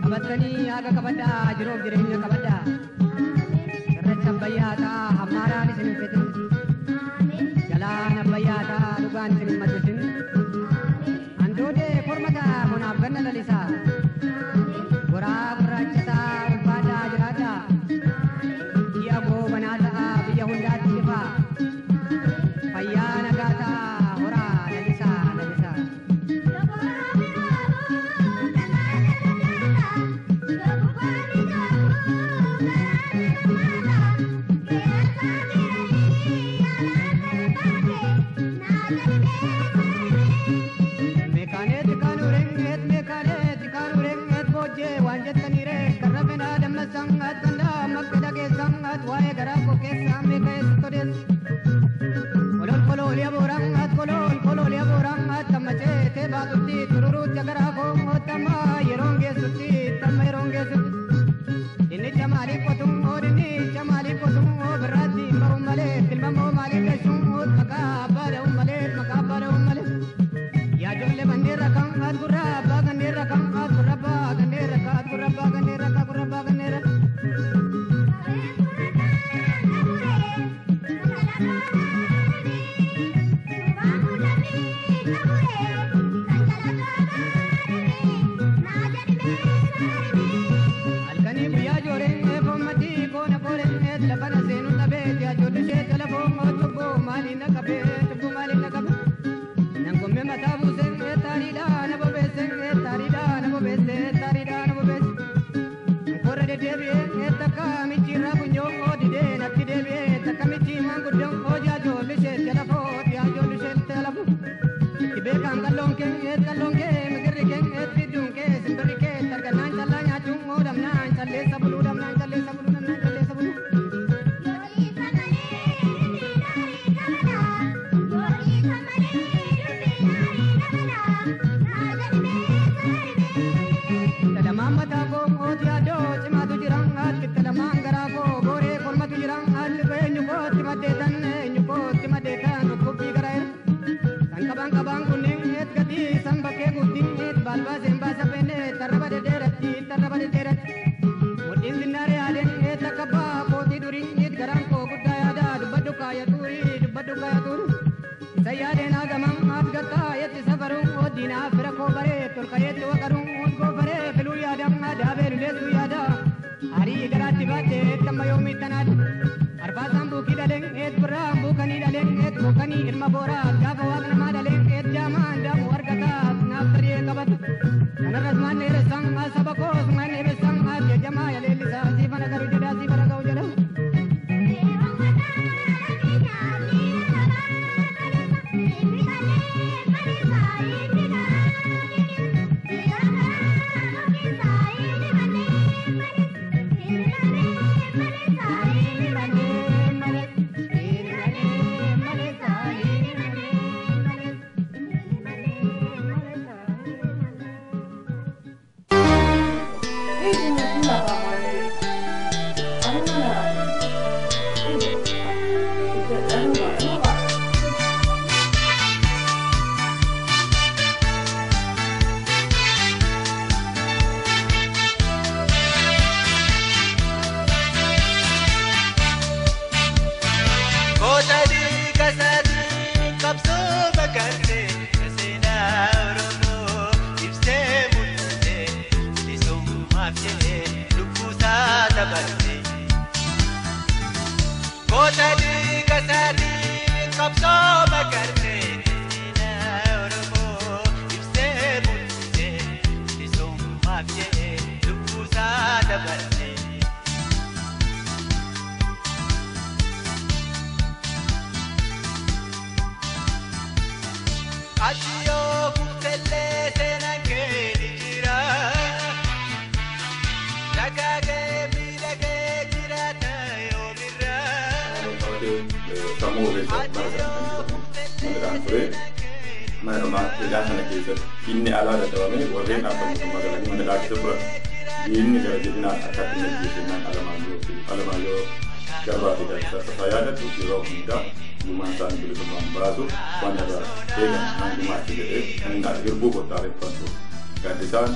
Qabatanii haga qabadhaa jiruuf jireenya qabadhaa. Irreecha abbayyaa ta'a hammaaraan isin hin fixin. Galaana abbayyaa ta'a dhugaan isin hin maddisin. Handoodee korma ta'a bonaaf ganna lalisaa. Goraa gurraacha ta'a ulfaadhaa jiraadhaa. Ji'a goobanaa ta'a biyya hundaatti ifaa. Fayyaa nagaa ta'a horaa lalisaa lalisaa. Achiyoo kutellee seenaan kee. Sammuu keessa bara sana kan jedhamu mana ture. Mana hidhaa sana keessatti inni alaa dadhabame warreen dhaabbata mootummaa galanii mana hidhaa keessa turan. Diinni gara jabinaan akka inni ajjeesennaan Alamaayyoo Garbaa fi Gaaddisaa Tasaa yaadatu yeroo hundaa gumaan isaanii bilisummaan baasu waan irraa eegan naan gumaache jedhee kan inni hirbuu qoxxaareffatu. Gaaddisaan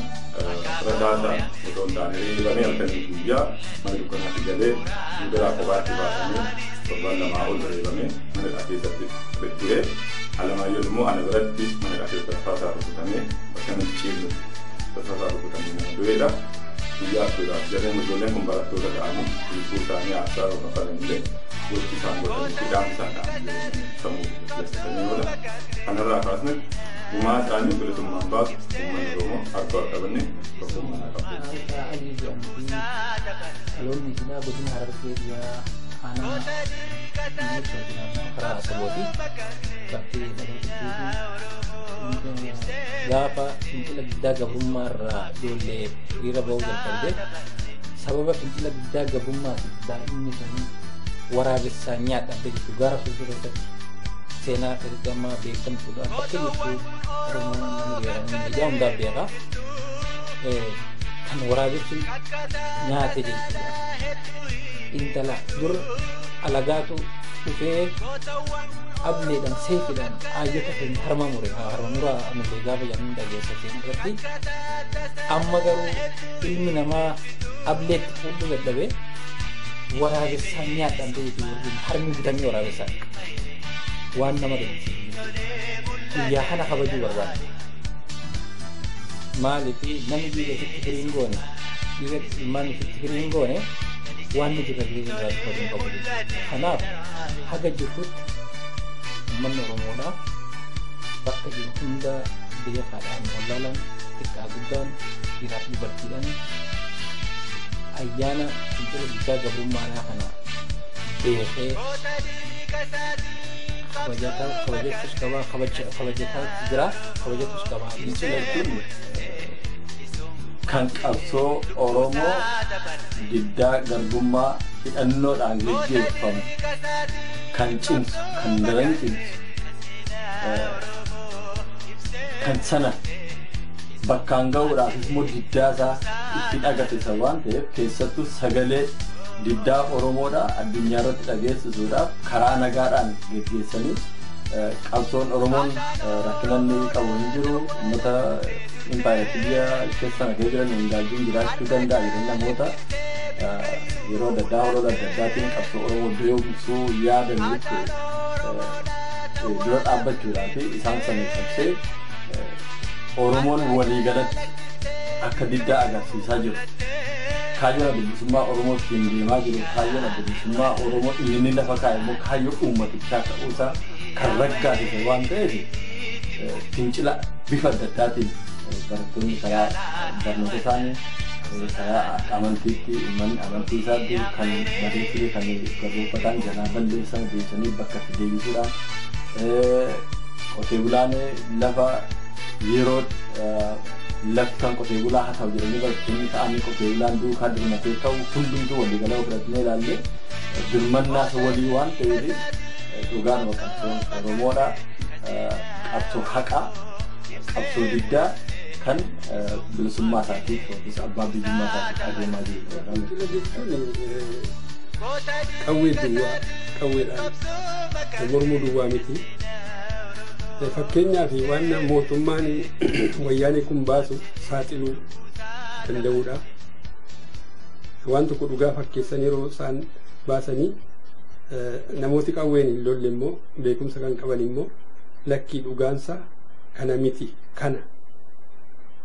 rasaasaan otoo hin taane reebamee halkanii guyyaa mana dukkanaatti galee biraa kophaatti baafamee torban lamaa ol reebamee mana hidhaa keessatti du'e. Alamaayyoon immoo ana biratti mana hidhaa keessatti rasaasaa rukutamee bakka nuti ciifnu rasaasaa rukutamee nama du'edha. Guyyaa jechuudhaaf jarreen ijoolleen kun barattoota ta'anii lubbuu isaanii aarsaa yoo kaffalan illee gochi isaan godhanii fi dhaamsi isaan dhaaman sammuu keessatti oola. Kanarraa kaasne gumaa isaanii bilisummaan baasu uummanni Oromoo harka wal qabanne tokkummaa haa qabu. Dhaloonni Isinaa godina Harargee dhiyaa aanaa karaa Asabooti. Bakkee dhaloota gaafa fincila diddaa gabrummaa irraa ijoollee hiriira ba'uu jalqabde sababa fincila diddaa gabrummaatiif daa'imni sun waraabessaa nyaadhaan jirtu gaara suuqii keessatti seenaa keessatti amma beekamtuudha. Bakka jirtu Oromoon namni beekamuu ijaa hundaaf beekaa. Kan waraabessi nyaate jechuudha. Intala dur alagaatu dhufee ableedhaan seefiidhaan aayyota keenya harma mure harma muraa ammallee gaafa jedhamu dhageessa seenaa irratti amma garuu ilmi namaa ableetti fuudhuu dadhabee waraabessaan nyaadhaan ta'e jechuudha harmi bitamee waraabessaan waan nama gaddisiisu guyyaa kana kabajuu barbaada. Maaliif namni dhiiga ofitti firii hin goone dhiiga ilmaan ofitti firii hin goone waan nuti irra jireenya irraa hin qabu. Kanaaf haga jirrutti uummanni Oromoodhaa bakka jiru hunda beekaadhaan wallaalaan xiqqaa guddaan dhiiraaf dubartiidhaan ayyaana fincila diddaa gabrummaadhaa kana beekee kabajatus qabaa kabajataa jira kabajatus qabaa. Fincila jechuun kan qabsoo Oromoo diddaa garbummaa hidhannoodhaan geggeeffamu kan cimsu kan daran cimsu kan sana bakkaan ga'uudhaaf immoo diddaa isaa itti agarsiisa waan ta'eef keessattuu sagalee diddaa Oromoodhaa addunyaa irratti dhageessisuudhaaf karaa nagaadhaan geggeessanii qabsoon Oromoon rakkina inni qabu hin jiru uummata impaayera biyya keessa sana keessa jiran hundaajuu jiraachuu danda'a jedhanii namoota yeroo adda addaa holola adda addaatiin qabsoo Oromoo deemsuu yaadanitti dura dhaabbachuudhaaf isaan sana cabsee Oromoon waliigalatti akka diddaa agarsiisaa jiru. Kaayyoon adda bilisummaa Oromoo ittiin deemaa jiru kaayyoon adda bilisummaa Oromoo inni lafa kaa'e immoo kaayyoo uummatichaa ta'uusaa kan raggaasise waan ta'eef fincila bifa adda addaatiin barattoonni karaa barnoota isaanii karaa amantiitti uummanni amantii isaatti kan bareechee kan gabrooffataan jalaa balleessan deebisanii bakka itti deebisuudhaan qotee bulaan lafa yeroo lafti kan qotee bulaa haa ta'u jedhanii barattoonni ta'anii qotee bulaan duukaa dirmatee ka'u hundumtuu waliigalaa fudhatnee ilaalle dirmannaa walii waan ta'eef dhugaanuma qabsoon Oromoodha qabsoo haqaa qabsoo diddaa kan bilisummaa isaatiif yookiis abbaa biyyummaa isaatiif adeemaa jiru. Fincila jechuun qawwee duwwaa qawweedhaan mormuu duwwaa miti. Fakkeenyaaf waan mootummaan wayyaanee kun baasu saaxiluu danda'uudha. Waan tokko dhugaa fakkeessan yeroo isaan baasanii namooti qawween hin lolle immoo beekumsa kan qaban immoo lakkii dhugaansa kana miti kana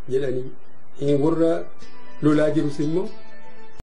jedhanii warra lolaa jirus immoo